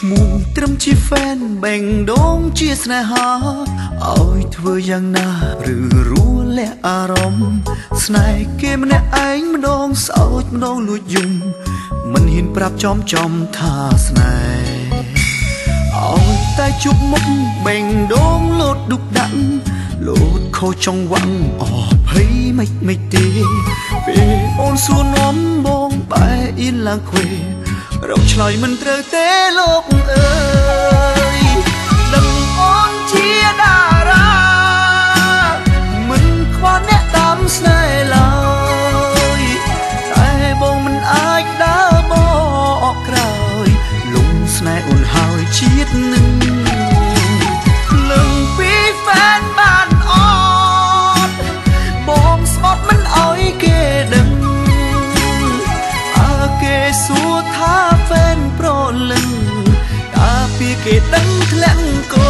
ឈ្មោះត្រឹមជាហ្វេនបេងដូងជាស្នេហាឲ្យធ្វើយ៉ាងណាឬរួលាក់អារម្មណ៍ស្នេហ៍គេម្នាក់ឯងម្ដងសោចម្ដងលួចយំមិនហ៊ានប្រាប់ចំចំថាស្នេហ៍ឲ្យតែជួបមុខបេងដូងលោតឌុកដាក់លោតខូចចង្វាក់អភ័យមិនមិនទេពេលអូនសួរនាំបងបែអ៊ីនឡើងខ្វេរកឆ្លើយមិនត្រូវទេលោកអើយដឹងអូនជាតារាមិនខ្វះអ្នកតាមស្នេហ៍ឡើយតែបងមិនអាចដើរបកក្រោយលងស្នេហ៍អូនហើយជាតិនឹងលឹងពីហ្វេនបានអត់បងស្បត់មិនអោយគេដឹងអើគេសួរថាហ្វេនប្រលឹងកាពីគេដឹងធ្លាក់កូ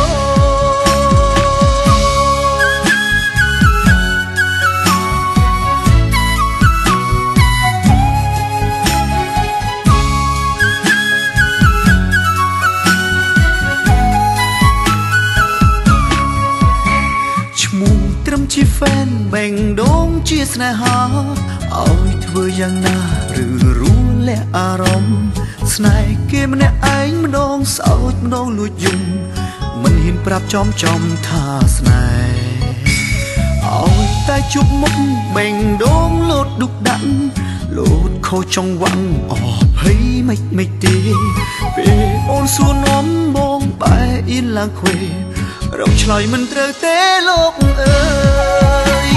ឈ្មោះត្រឹមជាហ្វេនបេងដូងជាស្នេហាឲ្យធ្វើយ៉ាងណាឬរួលាក់អារម្មណ៍ស្នេហ៍គេម្នាក់ឯងម្ដងសោចម្ដងលួចយំមិនហ៊ានប្រាប់ចំចំថាស្នេហ៍ឲ្យតែជួបមុខបេងដូងលោតឌុកដាក់លោតខូចចង្វាក់អភ័យមិនមិនទេពេលអូនសួរនាំបងបែអ៊ីនឡើងខ្វេរកឆ្លើយមិនត្រូវទេលោកអើយ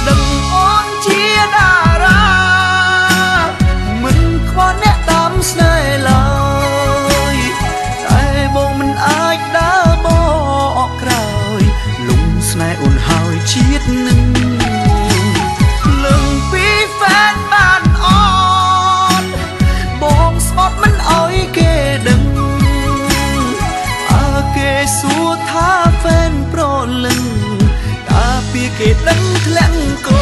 ដឹងអូនជាតារាមិនខ្វះអ្នកតាមស្នេហ៍ឡើយតែបងមិនអាចដើរបកក្រោយលងស្នេហ៍អូនហើយជាតិនឹងលឹងពីហ្វេនបានអត់បងស្បត់មិនអោយគេដឹងអើគេសួរថាហ្វេនប្រលឹងកាពីគេដឹងធ្លាក់កូ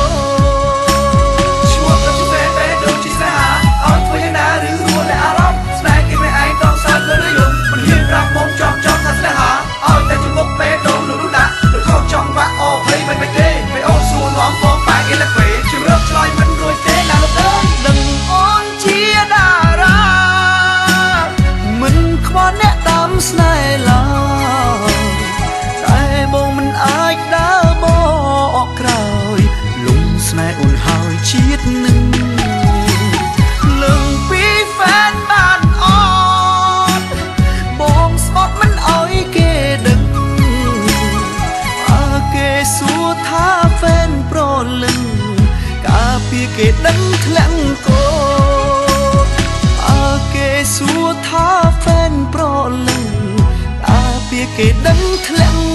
ស្នេហ៍ឡើយតែបងមិនអាចដើរបកក្រោយលងស្នេហ៍អូនហើយជាតិនឹងលឹងពីហ្វេនបានអត់បងស្បត់មិនអោយគេដឹងអើគេសួរថាហ្វេនប្រលឹងកាពីគេដឹងធ្លាក់កូអើគេសួរថាហ្វេនប្រលឹងគេដឹងធ្លាក់